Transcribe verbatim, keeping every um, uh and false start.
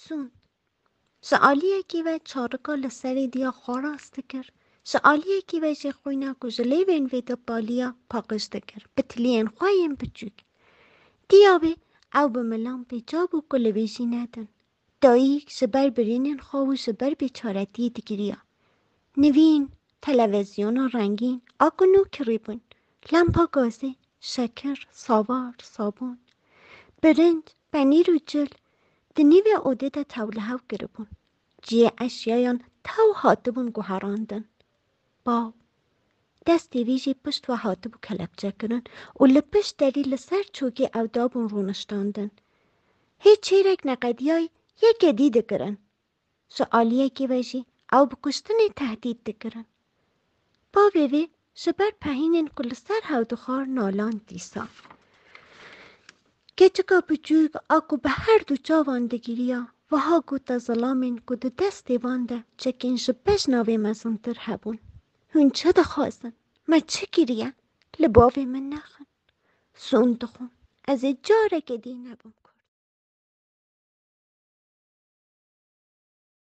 Sûnd. Ji aliyekî ve çarika li serê diya xwe rast dikir, ji aliyekî ve jî xwîna ku ji lêvên vê dipaliya paqij dikir, bi tiliyên xwe yên biçûk. Diya wê ew bi milan pêça bû ku li vê jî nedin. Dayik ji ber birînên xwe û ji ber bêçaretiyê digiriya. Nivîn, televizyona rengîn a ku nû kirî bûn, lempa gazê, şekir, savar, sabûn, birinc, penîr û cil di nîvê odê de tewlihew kiribûn. Cihê eşyayan tew hatibûn guherandin. Baw. Destê vî jî pişt we hatibû kelepçekirin û li pişt derî li ser çokê ew dabûn rûniştandin. Hê çêrek neqediyayî yekê dî dikirin. Ji aliyekî ve jî ew bi kuştinê tehdît dikirin. Bavê vê ji ber pehînên ku li ser hew dixwar naland dîsa. Keçika biçûk a ku bi her du çavan digiriya, wiha gote zilamên ku di destê van de çekên ji bejna vê mezintir hebûn: Hûn çi dixwazin? Me çi kiriye? Li bavê min nexin. Sûnd dixwim. Ez ê careke dî nebim.